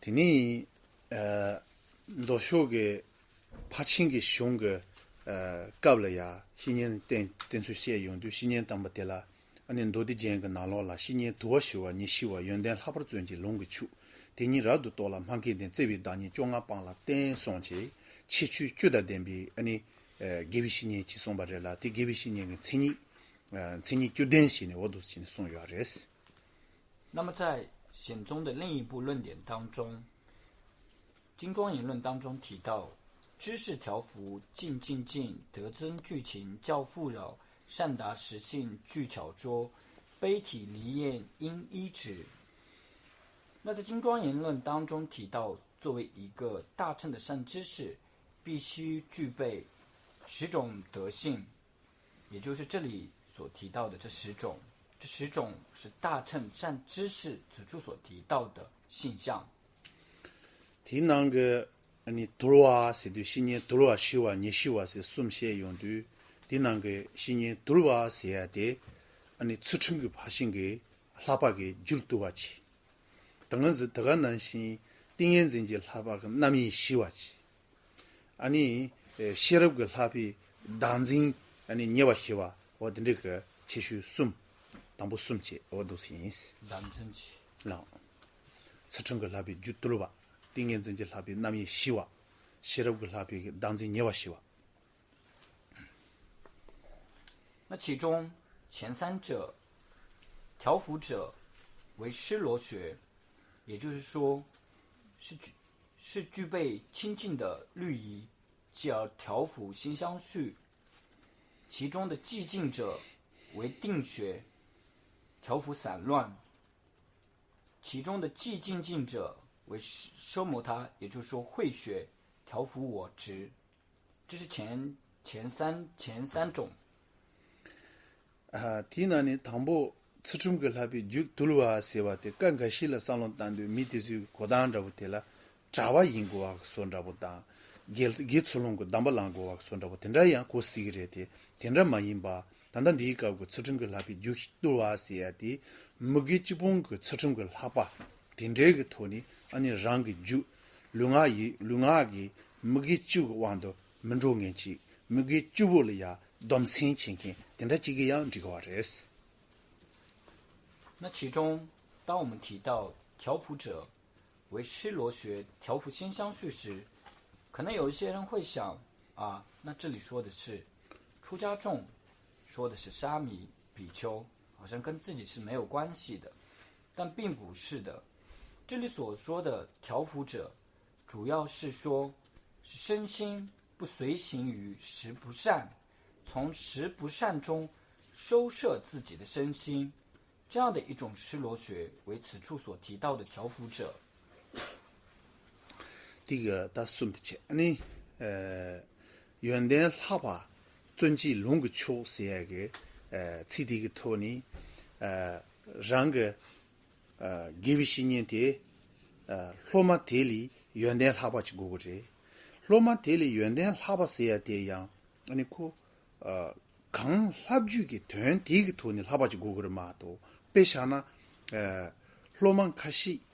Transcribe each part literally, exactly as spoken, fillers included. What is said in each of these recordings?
དེ་ནས་ཨ་མདོ་ཕྱོགས་ཀྱི་ཕར་ཕྱིན་གྱི་གཞུང་གི་ཨ་སྐབས་ལ་ཡང་བཤེས་གཉེན་བསྟེན་བསྟེན་ཚུལ་བཤད་ཡོང་དུས། བཤེས་གཉེན་དམ་པ་དེ་ལ་ཨ་ནི་མདོ་སྡེ་རྒྱན་གྱི་ནང་ལོགས་ལ། བཤེས་གཉེན་དུལ་བ་ཞི་བ་ཉེར་ཞི་བ། ཡོན་ཏན་ལྷག་པར་བརྩོན་ཅིང་ལུང་གིས་ཕྱུག་དེ་ཉིད་རབ་ཏུ་རྟོགས་ལ་སྨྲ་མཁས་ལྡན། བརྩེ་བའི་བདག་ཉིད་བཅོ་ལྔ་སྤངས་ལ་བསྟེན། གསུངས་ཀྱི་ཁྱད་ཆོས་བཅུ་དང་ལྡན་པའི་ཨ་ནི་ཨ་དགེ་བའི་བཤེས་གཉེན་ཅེས་གསུངས་པ་རེད་ལ། དེ་དགེ་བའི་བཤེས་གཉེན་གྱི་མཚན་ཉིད་ཨ་མཚན་ཉིད་བཅུ་ལྡན་ཞེས་ནས་འོ་འདུག་ཅེས་ནས་གསུངས་ཡོད་རེད། 那么在显宗的另一部论点当中，金庄言论当中提到：知是调伏静静静，德增聚勤教富饶，善达实性聚巧拙，悲体离厌应医治。那在金庄言论当中提到，作为一个大乘的善知识，必须具备十种德性，也就是这里所提到的这十种。这十种是大乘善知识此处所提到的性相。 དེའི་ནང་གི་ཨ་ནི་དུལ་བ་ཟེར་དུས། བཤེས་གཉེན་དུལ་བ་ཞི་བ་ཉེར་ཞི་བ་ཟེར་གསུམ་བཤད་ཡོང་དུས། དེའི་ནང་གི་བཤེས་གཉེན་དུལ་བ་ཟེར་ཡ་དེ་ཨ་ནི་ཚུལ་ཁྲིམས་ཀྱི་ཕར་ཕྱིན་གྱི་བསླབ་པ་གི་རྒྱུད་དུལ་བ་བྱེད། ད་ག་ནང་བཞིན་ད་ག་ནང་བཞིན་ཏིང་ངེ་འཛིན་གྱི་བསླབ་པ་གི་རྣམ་གཡེང་ཞི་བ་བྱེད། ཨ་ནི་ཨེ་ཤེས་རབ་ཀྱི་བསླབ་པའི་བདག་འཛིན་ཨ་ནི་ཉེ་བར་ཞི་བ། འོ་དེ་འདྲའི་གི་ཁྱད་ཆོས་གསུམ། དང་པོ་གསུམ་བྱས། འོ་འདུག་སེ་ཡིན། བདག་འཛིན་གྱི། ལགས། ཚུལ་ཁྲིམས་ཀྱི་བསླབ་པའི་རྒྱུད་དུལ་བ། ཏིང་ངེ་འཛིན་གྱི་བསླབ་པའི་རྣམ་གཡེང་ཞི་བ། ཤེས་རབ་ཀྱི་བསླབ་པའི་བདག་འཛིན་ཉེ་བར་ཞི་བ། 那其中前三者，调伏者为尸罗学，也就是说，是具是具备清净的律仪，继而调伏心相续。其中的寂静者为定学，调伏散乱；其中的寂静静者为奢摩他，也就是说慧学，调伏我执。这是前前三前三种。 ཨ། དེའི་ནང་ནས་དང་པོ་ཚུལ་ཁྲིམས་ཀྱི་བསླབ་པའི་རྒྱུད་དུལ་བ་ཟེར་བ་དེ། སྐབས་འགའ་ཞིག་ལ་བསམ་བློ་བཏང་དུས་མི་དེ་ཚོའི་གོ་སྟངས་འདྲ་པོ་དེ་ལ་གྲྭ་པ་ཡིན་དགོས་པ་བཟོ་འདྲ་པོ་དང་། དགེ་དགེ་ཚུལ་སློང་གི་གདམས་པ་བླང་དགོས་པ་བཟོ་འདྲ་པོ་དེ་འདྲ་ཡང་གོ་སྲིད་ཀྱི་རེད་དེ། དེ་འདྲ་མ་ཡིན་པ། ད་ལྟ་འདིའི་སྐབས་ཀྱི་ཚུལ་ཁྲིམས་ཀྱི་བསླབ་པའི་རྒྱུད་དུལ་བ་ཟེར་ཡ་དེ། མི་དགེ་བཅུ་སྤོང་གི་ཚུལ་ཁྲིམས་ཀྱི་བསླབ་པ་དེ་འདྲའི་གི་ཐོག་ནས། ཨ་ནི་རང་གི་རྒྱུད་ལུས་ངག་ཡིད། ལུས་ངག་གི་མི་དགེ་བཅུ་གི་དབང་དུ་མི་འགྲོ་མཁན་ཅིག་མི་དགེ་བཅུ་པོ་ལ་ཡང་སྡོམ་སེམས་བྱེད་མཁན་དེ་འདྲ་ཅིག་གིས་ཡང་འགྲིག་གི་རེད། 那其中，当我们提到调伏者为尸罗学调伏心相续时，可能有一些人会想，啊，那这里说的是出家众，说的是沙弥、比丘，好像跟自己是没有关系的，但并不是的。这里所说的调伏者，主要是说，是身心不随行于十不善，从十不善中收摄自己的身心，这样的一种尸罗学为此处所提到的调伏者。 དེ་གི་ད་གསུམ་དེ་བྱས། ཨ་ནི་ཨ་ཡོན་ཏན་ལྷག་པ་བརྩོན་བཅས་ལུང་གིས་ཕྱུག་ཟེར་ཡ་གི་ཨ་ཚིག་དེ་གི་ཐོག་ནས། ཨ་རང་གི་ཨ་དགེ་བའི་བཤེས་གཉེན་དེ། ཨ་སློབ་མ་དེ་ལས་ཡོན་ཏན་ལྷག་པ་ཅིག་དགོས་ཀྱི་རེད། སློབ་མ་དེ་ལས་ཡོན་ཏན་ལྷག་པ་ཟེར་ཡ་དེ་ཡང་ཨ་ནི་ཁོ་ཨ་གང་བསླབ་རྒྱུ་གི་དོན་དེ་གི་ཐོག་ནས་ལྷག་པ་ཅིག་དགོས་ཀྱི་རེད་མ་གཏོགས། དཔེ་བཞག་ན་ཨ་སློབ་མ་ཁ་ཤས།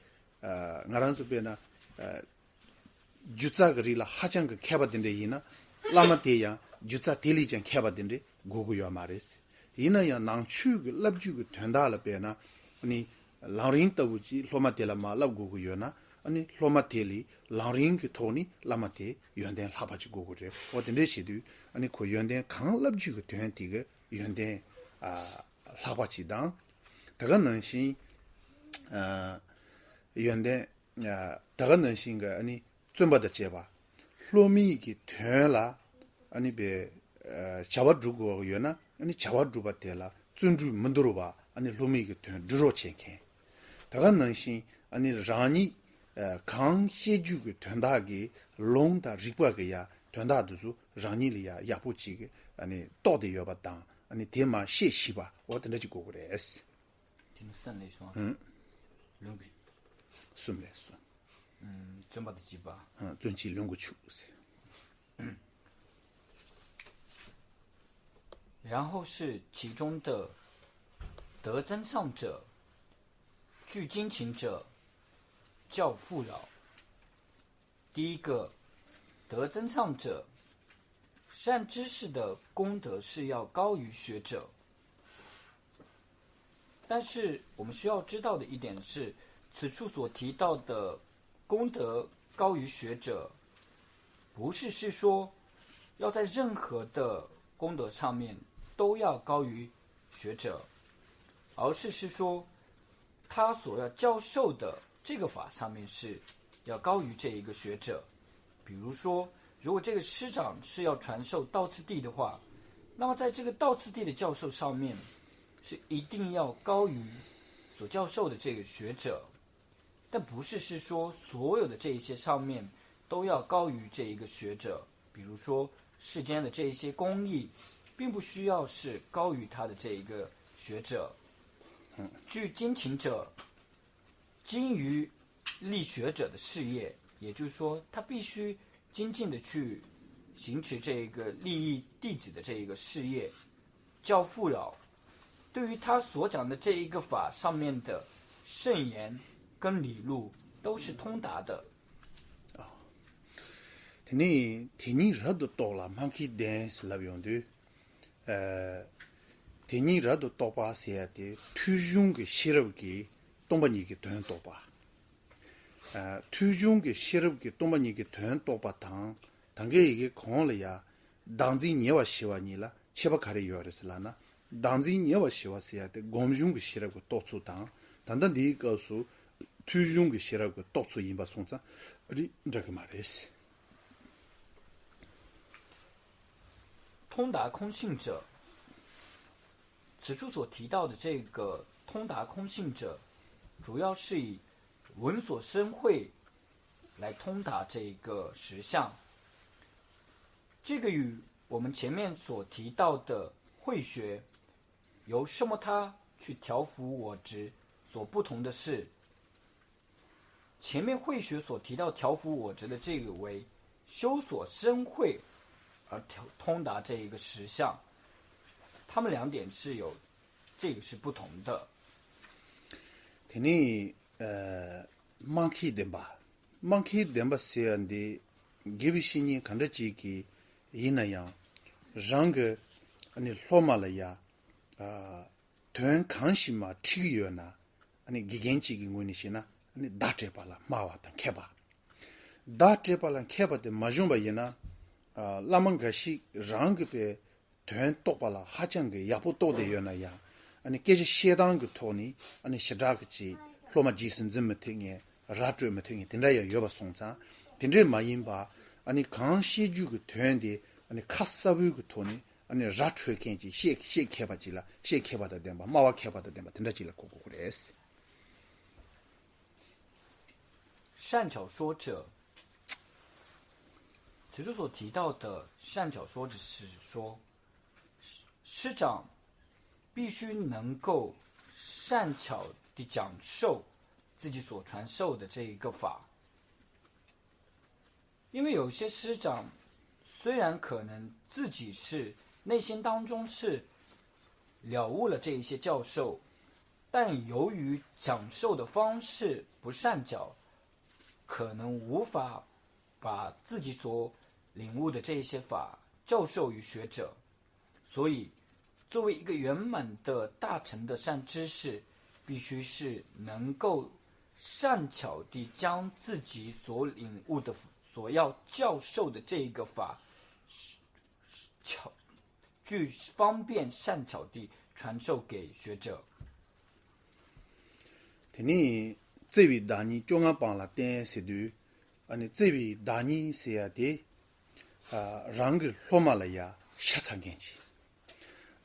ཨ་ང་རང་ཚོ་དཔེར་ན་ཨ་སྒྱུ་རྩལ་གྱི་རིགས་ལ་ཧ་ཅང་གི་མཁས་པ་དེ་འདྲ་ཡིན་ན། བླ་མ་དེ་ཡང་སྒྱུ་རྩལ་དེ་ལས་ཀྱང་མཁས་པ་དེ་འདྲ་དགོས་ཀྱི་ཡོད་མ་རེད། ཡིན་ན་ཡང་ནང་ཆོས་ཀྱི་བསླབ་རྒྱུ་གི་དོན་དག་ལ་དཔེར་ན། ཨ་ནི་ལམ་རིམ་ལྟ་བུ་ཅིག་སློབ་མ་དེ་ལ་མར་བསླབ་དགོས་ཀྱི་ཡོད་ན། ཨ་ནི་སློབ་མ་དེ་ལས་ལམ་རིམ་གྱི་ཐོག་ནས་བླ་མ་དེ་ཡོན་ཏན་ལྷག་པ་ཅིག་དགོས་ཀྱི་རེད། འོ་དེ་འདྲ་བྱེད་དུས་ཨ་ནི་ཁོ་ཡོན་ཏན་གང་བསླབ་རྒྱུ་གི་དོན་དེ་གི་ཡོན་ཏན་ཨ་ལྷག་པ་ཅིག་དང་། ད་ག་ནང་བཞིན་ཨ་ཡོན་ཏན་ཨ་ད་ག་ནང་བཞིན་གྱི་ཨ་ནི་བརྩོན་པ་དང་བཅས་པ། སློབ་མའི་གི་དོན་ལ་ཨ་ནི་བའི་ཨ་བྱ་བ་སྒྲུབ་དགོས་པ་ཡོད་ན། ཨ་ནི་བྱ་བ་སྒྲུབ་པ་དེ་ལ་བརྩོན་འགྲུས་མི་འདོར་བ། ཨ་ནི་སློབ་མའི་གི་དོན་སྒྲུབ་རོགས་བྱེད་མཁན། ད་ག་ནང་བཞིན་ཨ་ནི་རང་ཉིད་ཨ་གང་བཤད་རྒྱུ་གི་དོན་དག་གི་ལུང་དང་རིགས་པ་གི་ཡ་དོན་དག་དེ་ཚོ་རང་ཉིད་ལ་ཡ་ཡག་པོ་ཅིག་ཨ་ནི་རྟོགས་བསྡད་ཡོད་པ་དང་། ཨ་ནི་དེ་མར་བཤད་ཤེས་པ། འོ་དེ་འདྲ་ཅིག་དགོས་ཀྱི་རེད། དེ་ནི་གསུམ་ལས་སོང་། ཨང་། ལུང་གི། གསུམ་ལས་སོང་། ཨང་། བརྩོན་པ་དང་བཅས་པ། ཨང་། བརྩོན་བཅས་ལུང་གིས་ཕྱུག་ཟེར། 然后是其中的德增上者，聚精勤者，教富饶。第一个，德增上者，善知识的功德是要高于学者。但是我们需要知道的一点是，此处所提到的功德高于学者，不是是说要在任何的功德上面都要高于学者，而是是说他所要教授的这个法上面是要高于这一个学者。比如说，如果这个师长是要传授道次第的话，那么在这个道次第的教授上面是一定要高于所教授的这个学者。但不是是说所有的这一些上面都要高于这一个学者。比如说，世间的这一些工艺，并不需要是高于他的这一个学者。具精勤者，精于利学者的事业，也就是说，他必须精进的去行持这一个利益弟子的这一个事业。教父老对于他所讲的这一个法上面的圣言跟理路都是通达的。དེ་ནས་དེ་ཉིད་རབ་ཏུ་རྟོགས་ལ་སྨྲ་མཁས་ལྡན་ཟེར་ལབ་ཡོང་དུས། ཨ། དེ་ཉིད་རབ་ཏུ་རྟོགས་པ་ཟེར་ཡ་དེ་ཐོས་བྱུང་གི་ཤེས་རབ་ཀྱིས་སྟོང་པ་ཉིད་ཀྱི་དོན་རྟོགས་པ། ཨ། ཐོས་བྱུང་གི་ཤེས་རབ་ཀྱིས་སྟོང་པ་ཉིད་ཀྱི་དོན་རྟོགས་པ་དང་། ད་གིན་ཡི་གེ་གོང་ལ་ཡ། བདག་འཛིན་ཉེ་བར་ཞི་བ་གཉིས་ལ་ཁྱད་པར་ག་རེ་ཡོད་རེད་ཟེར་ལབ་ན། བདག་འཛིན་ཉེ་བར་ཞི་བ་ཟེར་ཡ་དེ་སྒོམ་བྱུང་གི་ཤེས་རབ་ཀྱི་རྟོགས་ཚུལ་དང་། ད་ལྟ་འདིའི་སྐབས་སུ་ཐོས་བྱུང་གི་ཤེས་རབ་ཀྱི་རྟོགས་ཚུལ་ཡིན་པ་སོང་ཙང་རིགས་འདྲ་གི་མ་རེད། 通达空性者，此处所提到的这个通达空性者，主要是以闻所生慧来通达这个实相。这个与我们前面所提到的慧学，由什么他去调伏我执所不同的是，前面慧学所提到调伏我执的这个为修所生慧而通达这一个实相，他们两点是有这个是不同的。དེ་ནས་ཨ། སྨྲ་མཁས་ལྡན་པ། སྨྲ་མཁས་ལྡན་པ་ཟེར་ཡ་འདི་དགེ་བའི་བཤེས་གཉེན་ག་འདྲ་ཅིག་གིས་ཡིན་ན་ཡང་། རང་གི་ཨ་ནི་སློབ་མ་ལ་ཡ། ཨ། དོན་གང་ཞིག་མ་འཁྲིད་ཀྱི་ཡོད་ན། ཨ་ནི་དགེ་རྒན་གཅིག་གི་ངོས་ནས་བཤད་ན། ཨ་ནི་བརྡ་སྤྲད་པ་ལ་སྨྲ་བ་དང་མཁས་པ། བརྡ་སྤྲད་པ་ལ་མཁས་པ་དེ་མ་བྱུང་བ་ཡིན་ན། ཨ། བླ་མ་འགའ་ཞིག་རང་གི་པའི་དོན་རྟོགས་པ་ལ་ཧ་ཅང་གི་ཡག་པོ་རྟོགས་བསྡད་ཡོད་ན་ཡང་། ཨ་ནི་སྐད་ཆ་བཤད་སྟངས་ཀྱི་ཐོག་ནས་ཨ་ནི་ཞེ་དྲག་གི་ཅིག་སློབ་མ་རྗེས་སུ་འཛིན་མི་ཐུབ་མཁན། ར་སྤྲོད་མི་ཐུབ་མཁན་དེ་འདྲ་ཡང་ཡོད་པ་སོང་ཙང་། དེ་འདྲས་མ་ཡིན་པ། ཨ་ནི་གང་བཤད་རྒྱུ་གི་དོན་དེ་ཨ་ནི་ཁ་གསལ་པོའི་གི་ཐོག་ནས་ཨ་ནི་ར་འཕྲོད་མཁན་ཅིག་བཤད་བཤད་མཁས་པ་ཅིག་ལ། བཤད་མཁས་པ་དང་ལྡན་པ། སྨྲ་བ་མཁས་པ་དང་ལྡན་པ་དེ་འདྲ་ཅིག་ལ་གོ་དགོས་ཀྱི་རེད། 善巧说者，此处所提到的善巧说者是说，师长必须能够善巧地讲授自己所传授的这一个法。因为有些师长虽然可能自己是内心当中是了悟了这一些教授，但由于讲授的方式不善巧，可能无法把自己所领悟的这一些法教授于学者。所以，作为一个圆满的大乘的善知识，必须是能够善巧地将自己所领悟的、所要教授的这一个法，巧，去方便善巧地传授给学者。དེ་ནས་བརྩེ་བའི་བདག་ཉིད་སྐྱོ་ངལ་སྤངས་ལ་བསྟེན་ཟེར་དུས། ཨ་ནི་བརྩེ་བའི་བདག་ཉིད་ཟེར་ཡ་དེ། ཨ། རང་གི་སློབ་མ་ལ་ཡ་ཤ་ཚ་མཁན་ཅིག་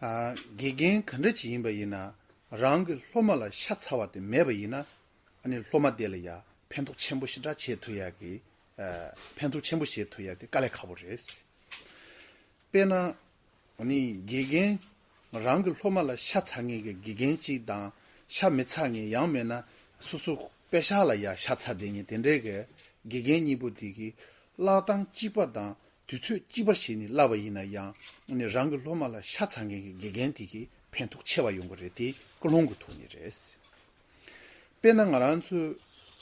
ཨ། དགེ་རྒན་ག་འདྲ་ཅིག་ཡིན་པ་ཡིན་ན། རང་གི་སློབ་མ་ལ་ཤ་ཚ་བ་དེ་མེད་པ་ཡིན་ན། ཨ་ནི་སློབ་མ་དེ་ལ་ཡ་ཕན་ཐོགས་ཆེན་པོ་ཞེ་དྲག་བྱེད་ཐུབ་ཡ་གི། ཨ། ཕན་ཐོགས་ཆེན་པོ་བྱེད་ཐུབ་ཡ་དེ་དཀའ་ལས་ཁག་པོ་རེད། དཔེར་ན། ཨ་ནི་དགེ་རྒན། རང་གི་སློབ་མ་ལ་ཤ་ཚ་མཁན་གྱི་དགེ་རྒན་གཅིག་དང་། ཤ་མི་ཚ་མཁན་ཡང་མིན་ན། སོ་སོ་པེ་ཤག་ལ་ཡ་ཤ་ཚ་བསྡད་མཁན་དེ་འདྲའི་གི་དགེ་རྒན་གཉིས་པོ་དེ་གིས་བསླབ་སྟངས་གཅིག་པ་དང་དུས་ཚོད་གཅིག་པར་བྱས་ནས་བསླབ་པ་ཡིན་ན་ཡང་། ཨ་ནི་རང་གི་སློབ་མ་ལ་ཤ་ཚ་མཁན་གྱི་དགེ་རྒན་དེ་གིས་ཕན་ཐོགས་ཆེ་བ་ཡོང་གི་རེད། དེ་ཀུན་སློང་གི་ཐོག་ནས་རེད། དཔེར་ན་ང་རང་ཚོས་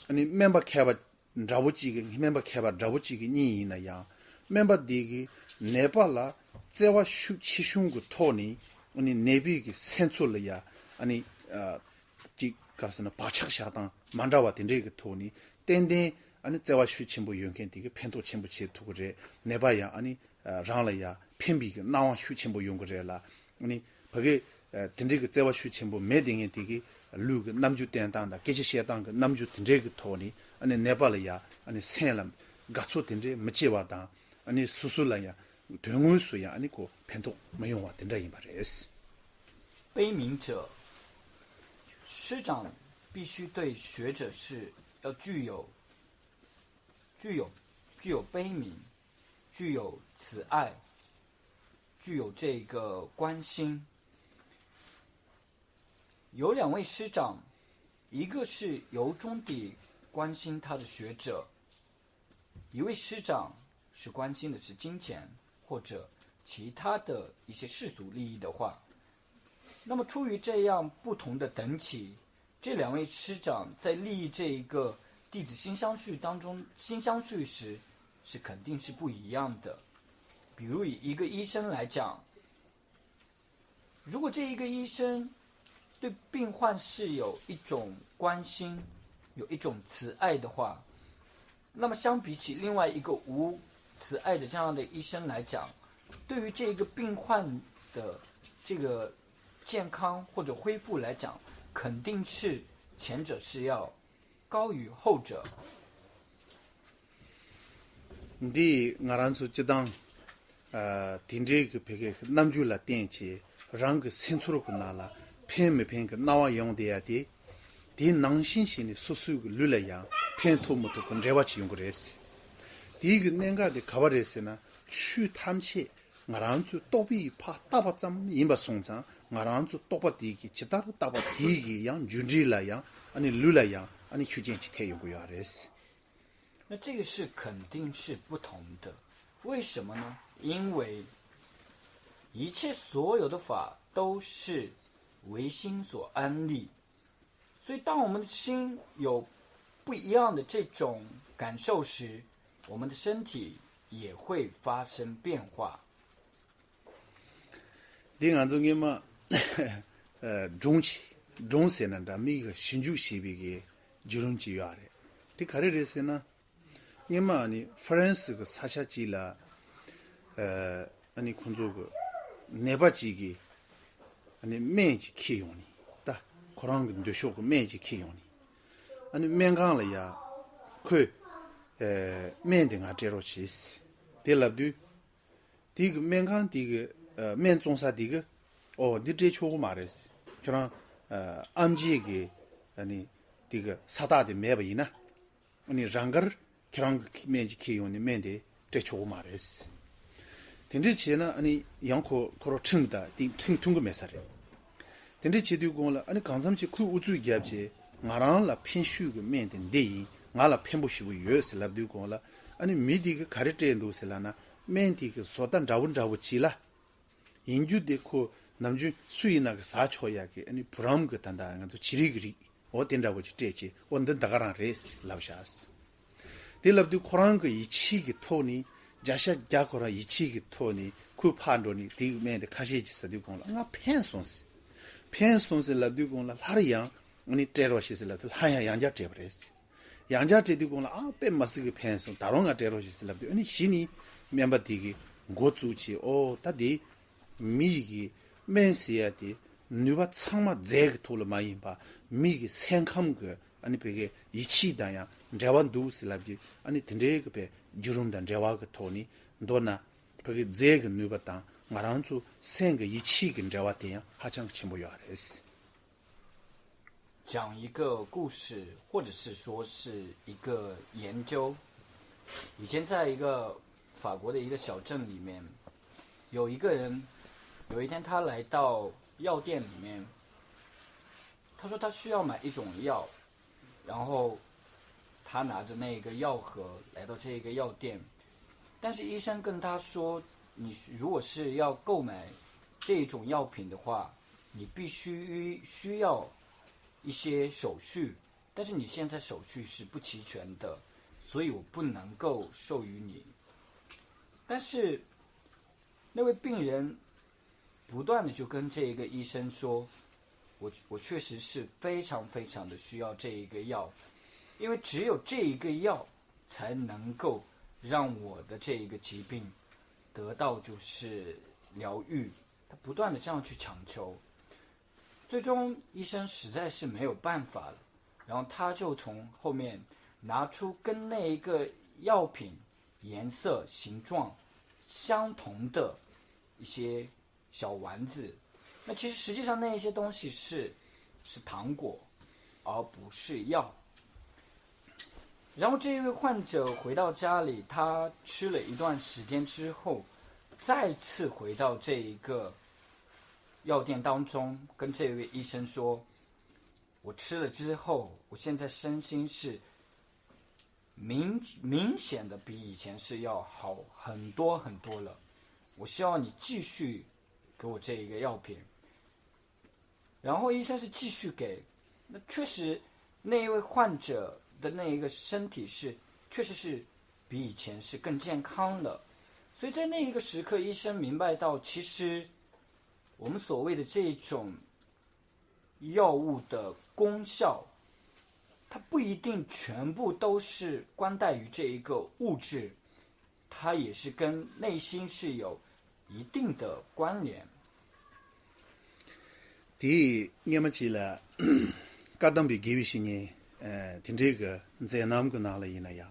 ཨ་ནི་སྨན་པ་མཁས་པ། འདྲ་བོ་གཅིག་གི་སྨན་པ་མཁས་པ་འདྲ་བོ་གཅིག་གི་གཉིས་ཡིན་ན་ཡང་། སྨན་པ་འདི་གི་ནད་པ་ལ་བརྩེ་བ་ཤུགས་ཆེ་ཆུང་གི་ཐོག་ནས་ཨ་ནི་ནད་པའི་གི་སེམས་ཚོར་ལ་ཡ་ཨ་ནི་ཨ་གཅིག་ག་རེ་ཟེར་ན་བག་ཆགས་བཞག་སྟངས་མ་འདྲ་བ་དེ་འདྲའི་གི་ཐོག་ནས་ཏན་ཏན་ཨ་ནི་བརྩེ་བ་ཤུགས་ཆེན་པོ་ཡོད་མཁན་དེ་གི་ཕན་ཐོགས་ཆེན་པོ་བྱེད་ཐུབ་ཀྱི་རེད། ནད་པ་ཡང་ཨ་ནི་ཨ་རང་ལ་ཡ་ཕན་པའི་གི་སྣང་བ་ཤུགས་ཆེན་པོ་ཡོང་གི་རེད་ལ། ཨ་ནི་ཕ་གི་ཨ་དེ་འདྲའི་གི་བརྩེ་བ་ཤུགས་ཆེན་པོ་མེད་དེ་ངས་དེ་གི་ལུས་ཀྱི་རྣམ་འགྱུར་བསྟན་སྟངས་དང་སྐད་ཆ་བཤད་སྟངས་ཀྱི་རྣམ་འགྱུར་དེ་འདྲའི་གི་ཐོག་ནས་ཨ་ནི་ནད་པ་ལ་ཡ་ཨ་ནི་སེམས་ལ་དགའ་ཚོར་དེ་འདྲའི་མི་སྐྱེ་བ་དང་། ཨ་ནི་སོ་སོ་ལ་ཡང་དོན་དངོས་སུ་ཡང་ཨ་ནི་ཁོ་ཕན་ཐོགས་མི་ཡོང་བ་དེ་འདྲ་ཡིན་པ་རེད། 悲悯者，师长必须对学者是要具有具有具有悲悯，具有慈爱，具有这个关心。有两位师长，一个是由衷地关心他的学者，一位师长是关心的是金钱或者其他的一些世俗利益的话，那么出于这样不同的等级，这两位师长在利益这一个弟子心相续当中，心相续时是肯定是不一样的。比如以一个医生来讲，如果这一个医生对病患是有一种关心，有一种慈爱的话，那么相比起另外一个无慈爱的这样的医生来讲，对于这一个病患的这个健康或者恢复来讲，肯定是前者是要高于后者。 འདི་ང་རང་ཚོ་སྤྱི་བཏང་ཨ་དེ་འདྲའི་གི་བོད་སྐད་ཀྱི་རྣམ་འགྱུར་ལ་བརྟེན་བྱས་རང་གི་སེམས་ཚོར་གྱི་ནང་ལ་ཕན་མི་ཕན་གྱི་སྣང་བ་ཡོང་བསྡད་ཡ་དེ། དེའི་ནང་བཞིན་བྱས་ནས་སོ་སོའི་གི་ལུས་ལ་ཡང་ཕན་ཐོགས་མི་ཐོགས་གི་འབྲེལ་བ་ཅིག་ཡོང་གི་རེད། དེའི་གི་གནད་འགག་དེ་ག་བ་རེད་ཟེར་ན། ཆོས་ཐམས་ཅད་ང་རང་ཚོའི་རྟོག་པས་ཕར་བཏགས་པ་ཙམ་ཡིན་པ་སོང་ཙང་། ང་རང་ཚོའི་རྟོག་པ་དེ་གིས་ཇི་ལྟར་བཏགས་པ་དེ་གིས་ཡང་རྒྱུ་འབྲས་ལ་ཡང་ཨ་ནི་ལུས་ལ་ཡང་ཨ་ནི་ཤུགས་རྐྱེན་ཅིག་ཐེབས་ཡོང་གི་ཡོད་རེད། 那这个是肯定是不同的，为什么呢？因为一切所有的法都是唯心所安立，所以当我们的心有不一样的这种感受时，我们的身体也会发生变化。 འདི་ང་ཚོ་སྔོན་མ་ཨ་སྒྲུང་ཅིག་སྒྲུང་ཟེར་ན་འདྲ། མིག་གི་ཞིབ་འཇུག་བྱེད་པའི་གི་བརྒྱུད་རིམ་ཅིག་ཡོད་རེད། དེ་ག་རེ་རེད་ཟེར་ན། སྔོན་མ་ཨ་ནི་ཧྥ་རན་སི་གི་ས་ཆ་ཅིག་ལ་ཨ་ཨ་ནི་ཁོང་ཚོ་གི་ནད་པ་ཅིག་གིས་ཨ་ནི་སྨན་ཅིག་ཁྱེར་ཡོང་ནས། ད་ཁོ་རང་གི་འདོད་ཕྱོགས་གི་སྨན་ཅིག་ཁྱེར་ཡོང་ནས། ཨ་ནི་སྨན་ཁང་ལ་ཡ་ཁོས་ཨ་སྨན་དེ་ང་སྤྲད་རོགས་བྱེད་ཟེར། དེ་ལབ་དུས། དེ་གི་སྨན་ཁང་དེ་གི་ཨ་སྨན་བཙོང་ས་དེ་གིས། ཨོ་འདི་སྤྲད་ཆོག་གི་མ་རེད། ཁྱོད་རང་ཨ་ཨེམ་ཆི་གི་ཨ་ནི་དེ་གི་ས་རྟགས་དེ་མེད་པ་ཡིན་ན། ཨ་ནི་རང་དགར་ཁྱེད་རང་གི་སྨན་གྱི་ཁྱེར་ཡོང་ནས་སྨན་དེ་སྤྲད་ཆོག་གི་མ་རེད། དེ་འདྲས་བྱས་ན་ཨ་ནི་ཡང་ཁོ་ཁོ་རང་ཁྲིམས་དང་དེ་ཁྲིམས་མཐུན་གི་མེད་ས་རེད། དེ་འདྲས་བྱེད་དུས་གོང་ལ་ཨ་ནི་གང་འཚམ་ཅིག་ཁོས་ཨུ་ཚུགས་བརྒྱབ་བྱས། ང་རང་ལ་ཕན་ཤོས་ཀྱི་སྨན་དེ་འདི་ཡིན། ང་ལ་ཕན་པོ་ཞེ་པོ་ཡོད་ཟེར་ལབ་དུས་གོང་ལ། ཨ་ནི་མི་དེ་གིས་ག་རེ་སྤྲད་འདུག་ཟེར་ལབ་ན། སྨན་དེ་གི་བཟོ་ལྟ་འདྲ་བོ་འདྲ་བོ་ཅིག་ལ། ཡིན་རྒྱུ་དེ་ཁོ་ནམ་རྒྱུན་སུ་ཡིན་ན་གིས་ཟ་ཆོག་ཡག་གི་ཨ་ནི་བུ་རམ་གི་ད་ལྟ་ང་ཚོ་བྱི་རིལ་གི་རིགས། འོ་དེ་འདྲ་བོ་ཅིག་སྤྲད་བྱས། འོ་འདི་ད་ག་རང་རེད་ལབ་བཞག། དེ་ལབ་དུས་ཁོ་རང་གི་ཡིད་ཆེས་ཀྱི་ཐོག་ནས། བརྒྱ་ཆ་བརྒྱ་ཁོ་རང་ཡིད་ཆེས་ཀྱི་ཐོག་ནས་ཁོས་ཕར་འགྲོ་ནས་དེའི་སྨན་དེ་ཁ་ཤས་ཅིག་ཟ་དུས་གོང་ལ། ང་ཕན་སོང་ཟེར། ཕན་སོང་ཟེར་ལབ་དུས་གོང་ལ། སླར་ཡང་ཨ་ནི་སྤྲད་རོགས་བྱེད་ཟེར་ལབ་དུས། སླར་ཡང་ཡང་བསྐྱར་སྤྲད་པ་རེད། ཡང་བསྐྱར་སྤྲད་དུས་གོང་ལ། ཨ་དཔེ་མི་སྲིད་ཀྱི་ཕན་སོང་། ད་རུང་ང་སྤྲད་རོགས་བྱེད་ཟེར་ལབ་དུས། ཨ་ནི་གཞི་ནས་སྨན་པ་དེ་གིས་འགོ་བཙུགས་བྱས། ཨོ་ད་དེ་མི་ཡི་གི་སྨན་ཟེར་ཡ་དེ་ནུས་པ་ཚང་མ་རྫས་ཀྱི་ཐོག་ལ་མ་ཡིན་པ། མི་གི་སེམས་ཁམས་ཀྱི་ཨ་ནི་བོད་སྐད་ཡིད་ཆེས་དང་ཡང་འབྲེལ་བ་འདུག་ཟེར་ལབ་དུས། ཨ་ནི་དེ་འདྲའི་གི་བོད་བརྒྱུད་རིམ་དང་འབྲེལ་བ་གི་ཐོག་ནས། མདོར་ན་བོད་སྐད་རྫས་ཀྱི་ནུས་པ་དང་ང་རང་ཚོ་སེམས་ཀྱི་ཡིད་ཆེས་ཀྱི་འབྲེལ་བ་དེ་ཡང་ཧ་ཅང་གི་ཆེན་པོ་ཡོད་རེད། 讲一个故事，或者是说是一个研究。以前在一个法国的一个小镇里面，有一个人，有一天他来到药店里面，他说他需要买一种药，然后他拿着那个药盒来到这个药店，但是医生跟他说，你如果是要购买这一种药品的话，你必须需要一些手续，但是你现在手续是不齐全的，所以我不能够授予你。但是那位病人不断的就跟这一个医生说，我我确实是非常非常的需要这一个药，因为只有这一个药才能够让我的这一个疾病得到就是疗愈。他不断的这样去强求，最终医生实在是没有办法了，然后他就从后面拿出跟那一个药品颜色、形状相同的一些小丸子。那其实实际上那一些东西是是糖果，而不是药。然后这一位患者回到家里，他吃了一段时间之后，再次回到这一个药店当中，跟这位医生说：“我吃了之后，我现在身心是明明显的比以前是要好很多很多了。我希望你继续给我这一个药品。”然后医生是继续给，那确实那一位患者的那一个身体是确实是比以前是更健康了。所以在那一个时刻，医生明白到，其实我们所谓的这种药物的功效，它不一定全部都是关在于这一个物质，它也是跟内心是有一定的关联。དེས་སྔ་མ་ཅིག་ལ་བཀའ་གདམས་པའི་དགེ་བའི་བཤེས་གཉེན་དེ་འདྲའི་གི་མཛད་རྣམ་གི་ནང་ལ་ཡིན་ན་ཡང་།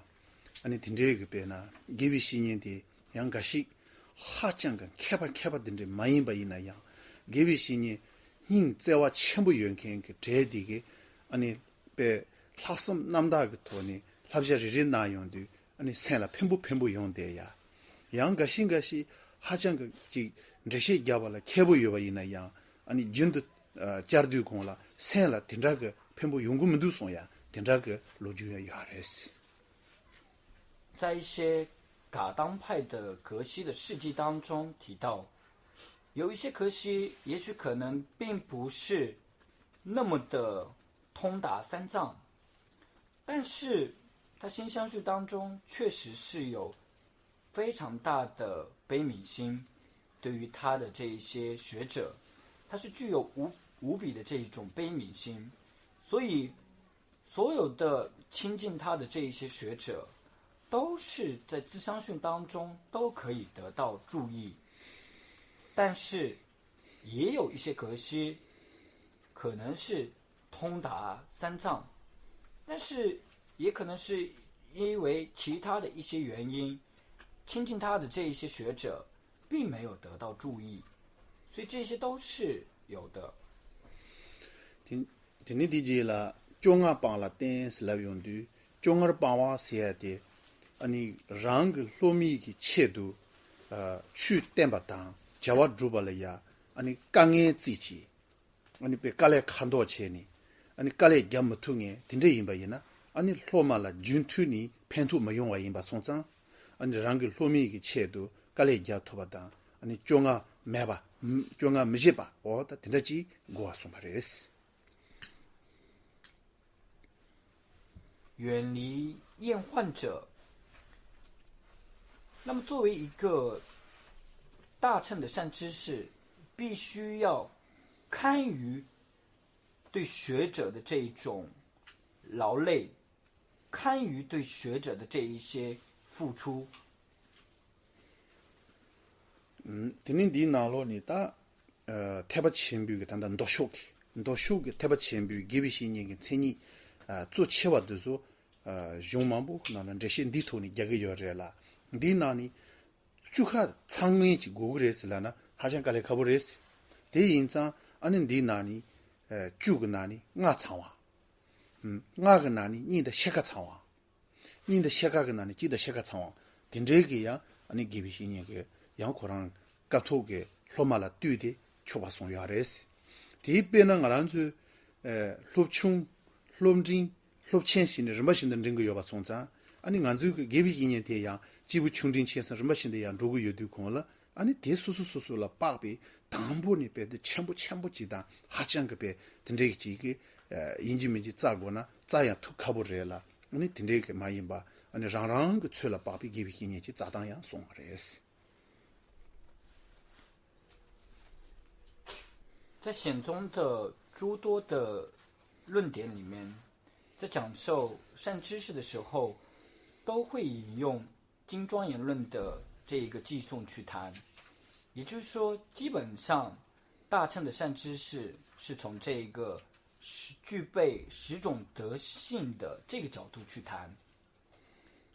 ཨ་ནི་དེ་འདྲའི་གི་དཔེར་ན་དགེ་བའི་བཤེས་གཉེན་དེ་ཡང་འགའ་ཞིག་ཧ་ཅང་གི་མཁས་པ་མཁས་པ་དེ་འདྲ་མ་ཡིན་པ་ཡིན་ན་ཡང་། དགེ་བའི་བཤེས་གཉེན་སྙིང་བརྩེ་བ་ཆེན་པོ་ཡོད་མཁན་གྱི་གྲས་དེ་གིས་ཨ་ནི་དཔེ་ལྷག་བསམ་རྣམ་དག་གི་ཐོག་ནས་བསླབ་བྱ་རེ་རེ་གནང་ཡོང་དུས་ཨ་ནི་སེམས་ལ་ཕན་པོ་ཕན་པོ་ཡོང་བསྡད་ཡ། ཡང་འགའ་ཞིག་འགའ་ཞིག་ཧ་ཅང་གི་ཅིག་འགྲེལ་བཤད་རྒྱབ་པ་ལ་མཁས་པོ་ཡོད་པ་ཡིན་ན་ཡང་། ཨ་ནི་རྒྱུན་དུ་བཅར་དུས་གོང་ལ་སེམས་ལ་དེ་འདྲ་གི་ཕན་པོ་ཡོང་གི་མི་འདུག་གསུང་ཡ་དེ་འདྲ་གི་ལོ་རྒྱུས་ཡང་ཡོད་རེད། 在一些噶当派的格西的事迹当中提到，有一些格西也许可能并不是那么的通达三藏，但是他心相续当中确实是有非常大的悲悯心，对于他的这一些学者，他是具有无无比的这一种悲悯心，所以所有的亲近他的这一些学者，都是在资商训当中都可以得到注意，但是也有一些格西可能是通达三藏，但是也可能是因为其他的一些原因，亲近他的这一些学者并没有得到注意，所以这些都是有的。དེ་ནི་དེ་རྗེས་ལ་བཅོ་ལྔ་སྤང་ལ་བསྟེན་ཟེར་ལབ་ཡོང་དུས། བཅོ་ལྔར་སྤང་བ་ཟེར་ཡ་དེ་ཨ་ནི་རང་གི་སློབ་མའི་གི་ཆེད་དུ་ཆོས་བསྟན་པ་དང་བྱ་བ་སྒྲུབ་པ་ལ་ཡ་ཨ་ནི་དཀའ་ངལ་བརྩིས་ཀྱིས། ཨ་ནི་དཔེ་དཀའ་ལས་ཁ་མདོག་བྱས་ནས་ཨ་ནི་དཀའ་ལས་རྒྱབ་མི་ཐུབ་མཁན་དེ་འདྲ་ཡིན་པ་ཡིན་ན། ཨ་ནི་སློབ་མ་ལ་རྒྱུན་མཐུད་ནས་ཕན་ཐོགས་མི་ཡོང་བ་ཡིན་པ་སོང་ཙང་། ཨ་ནི་རང་གི་སློབ་མའི་གི་ཆེད་དུ་དཀའ་ལས་རྒྱབ་ཐུབ་པ་དང་། ཨ་ནི་བཅོ་ལྔ་མེད་པ། བཅོ་ལྔ་མི་བྱེད་པ། འོ་ད་དེ་འདྲ་ཅིག་དགོས་པ་གསུངས་པ་རེད། 远离厌患者。那么，作为一个大乘的善知识，必须要堪于对学者的这一种劳累，堪于对学者的这一些付出。 དེ་ནི་འདིའི་ནང་ལོགས་ནས་ད་ཐེག་པ་ཆེན་པོའི་གི་ད་ལྟ་མདོ་ཕྱོགས་ཀྱི་མདོ་ཕྱོགས་ཀྱི་ཐེག་པ་ཆེན་པོའི་དགེ་བའི་བཤེས་གཉེན་གྱི་མཚན་ཉིད་གཙོ་ཆེ་བ་འདི་ཚོ་གཞུང་མང་པོ་ནང་ལ་འགྲེལ་བཤད་འདིའི་ཐོག་ནས་རྒྱག་གི་ཡོད་རེད་ལ། འདིའི་ནང་ནས་བཅུ་ཁ་ཚང་མིན་ཅིག་དགོས་ཀྱི་རེད་ཟེར་ལབ་ན་ཧ་ཅང་དཀའ་ལས་ཁག་པོ་རེད། དེ་ཡིན་ཙང་ཨ་ནི་འདིའི་ནང་ནས་བཅུ་གི་ནང་ནས་ལྔ་ཚང་བ། ལྔ་གི་ནང་ནས་གཉིས་དང་ཕྱེད་ཀ་ཚང་བ། གཉིས་དང་ཕྱེད་ཀ་གི་ནང་ནས་གཅིག་དང་ཕྱེད་ཀ་ཚང་བ། དེ་འདྲའི་གི་ཡང་ཨ་ནི་དགེ་བའི་བཤེས་གཉེན་གྱི་ཡང་ཁོ་རང་སྐབས་ཐོག་གི་སློབ་མ་ལ་བསྟུད་དེ་ཆོག་པ་གསུངས་ཡོད་རེད། དེའི་དཔེར་ན་ང་རང་ཚོའི་སློབ་ཆུང་། སློབ་འབྲིང་། སློབ་ཆེན་ཞེས་ནས་རིམ་པ་བཞིན་དུ་འགྲིམ་གྱི་ཡོད་པ་སོང་ཙང་། ཨ་ནི་ང་ཚོའི་གི་དགེ་བའི་བཤེས་གཉེན་དེ་ཡང་སྐྱེས་བུ་ཆུང་འབྲིང་ཆེ་གསུམ་རིམ་པ་བཞིན་དུ་ཡང་འགྲོ་གི་ཡོད་དུས་གོང་ལ། ཨ་ནི་དེ་སོ་སོ་སོ་སོ་ལ་དཔག་པའི་དང་པོ་ནས་དཔེ་དེ་ཆེན་པོ་ཆེན་པོ་ཅིག་དང་ཧ་ཅང་གི་དཔེ་དེ་འདྲའི་ཅིག་གི་ཡིན་གཅིག་མིན་གཅིག་བཙལ་དགོས་ན་བཙལ་ཡང་ཐུབ་ཁག་པོ་རེད་ལ། ཨ་ནི་དེ་འདྲའི་གི་མ་ཡིན་པ་ ཨ་ནི་རང་རང་གི་ཚོད་ལ་དཔག་པའི་དགེ་བའི་བཤེས་གཉེན་གྱི་རྩ་དང་ཡང་གསུངས་པ་རེད། 在显宗的诸多的论点里面，在讲授善知识的时候，都会引用《经庄严论》的这一个偈颂去谈。也就是说，基本上大乘的善知识是从这一个十具备十种德性的这个角度去谈。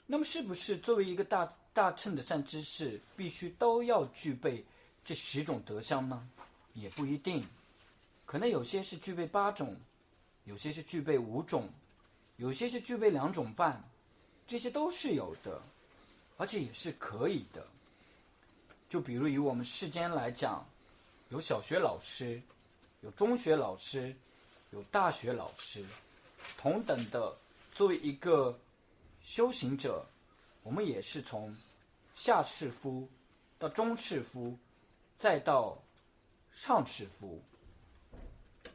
那么，是不是作为一个大大乘的善知识，必须都要具备这十种德相呢？也不一定，可能有些是具备八种，有些是具备五种，有些是具备两种半，这些都是有的，而且也是可以的。就比如以我们世间来讲，有小学老师，有中学老师，有大学老师，同等的，作为一个修行者，我们也是从下士夫到中士夫，再到上士夫。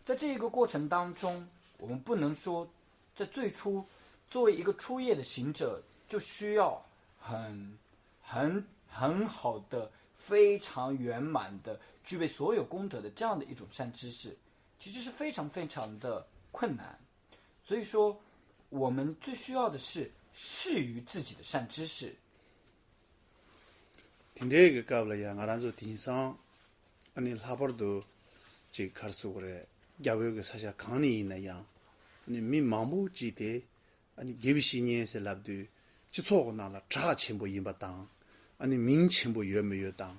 在这一个过程当中，我们不能说在最初作为一个初业的行者就需要很很很好的、非常圆满的具备所有功德的这样的一种善知识，其实是非常非常的困难。所以说，我们最需要的是适于自己的善知识。 དེ་འདྲའི་གི་སྐབས་ལ་ཡང་ང་རང་ཚོ་དེང་སང་ཨ་ནི་ལྷག་པར་དུ་ཅིག་ག་རེ་ཟེར་དགོས་རེད། རྒྱ་བོད་ཀྱི་ས་ཆ་གང་ནས་ཡིན་ན་ཡང་ཨ་ནི་མི་མང་པོ་ཅིག་དེ་ཨ་ནི་དགེ་བའི་བཤེས་གཉེན་ཟེར་ལབ་དུས་སྤྱི་ཚོགས་ཀྱི་ནང་ལ་གྲགས་ཆེན་པོ་ཡིན་པ་དང་། ཨ་ནི་མིང་ཆེན་པོ་ཡོད་མི་ཡོད་དང་།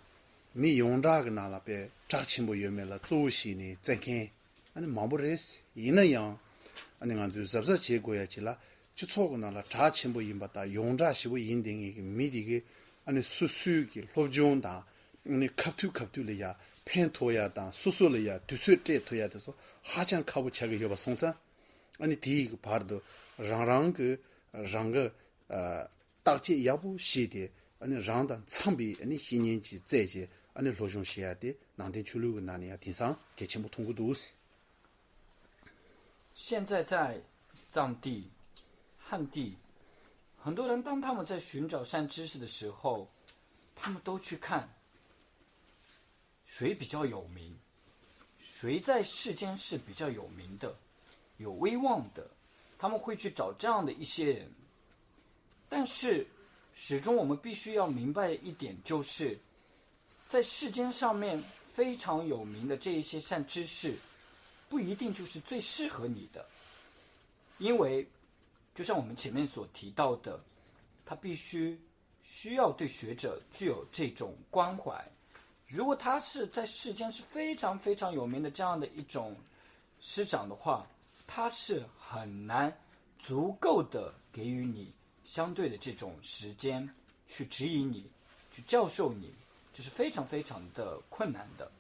མི་ཡོངས་གྲགས་ཀྱི་ནང་ལ་དཔེ་གྲགས་ཆེན་པོ་ཡོད་མེད་ལ་གཙོ་བོ་བྱས་ནས་བཙལ་མཁན་ཨ་ནི་མང་པོ་རེད། ཡིན་ན་ཡང་ཨ་ནི་ང་ཚོས་གཟབ་གཟབ་བྱེད་དགོས་ཡ་ཅིག་ལ། སྤྱི་ཚོགས་ཀྱི་ནང་ལ་གྲགས་ཆེན་པོ་ཡིན་པ་དང་ཡོངས་གྲགས་ཞེ་པོ་ཡིན་བསྡད་མཁན་གྱི་མི་དེ་གིས་ཨ་ནི་སོ་སོའི་གི་སློབ་སྦྱོང་དང་ཨ་ནི་སྐབས་དུས་སྐབས་དུས་ལ་ཡ་ཕན་ཐོགས་ཡ་དང་སོ་སོ་ལ་ཡ་དུས་ཚོད་སྤྲད་ཐུབ་ཡ་དེ་ཚོ་ཧ་ཅང་ཁག་པོ་ཆགས་ཀྱི་ཡོད་པ་སོང་ཙང་། ཨ་ནི་དེའི་གི་བར་དུ་རང་རང་གི་རང་གི་ཨ་བརྟག་དཔྱད་ཡག་པོ་བྱས་ཏེ་ཨ་ནི་རང་དང་འཚམས་པའི་ཨ་ནི་བཤེས་གཉེན་ཅིག་བཙལ་བྱས་ཨ་ནི་སློབ་སྦྱོང་བྱེད་ཡ་དེ་ནང་བསྟན་ཆོས་ལུགས་ཀྱི་ནང་ནས་ཡང་དེང་སང་གལ་ཆེན་པོ་མཐོང་གི་འདུག། 现在在藏地、汉地，很多人当他们在寻找善知识的时候，他们都去看谁比较有名，谁在世间是比较有名的、有威望的，他们会去找这样的一些人。但是，始终我们必须要明白一点，就是在世间上面非常有名的这一些善知识，不一定就是最适合你的，因为就像我们前面所提到的，他必须需要对学者具有这种关怀。如果他是在世间是非常非常有名的这样的一种师长的话，他是很难足够的给予你相对的这种时间去指引你、去教授你，这是非常非常的困难的。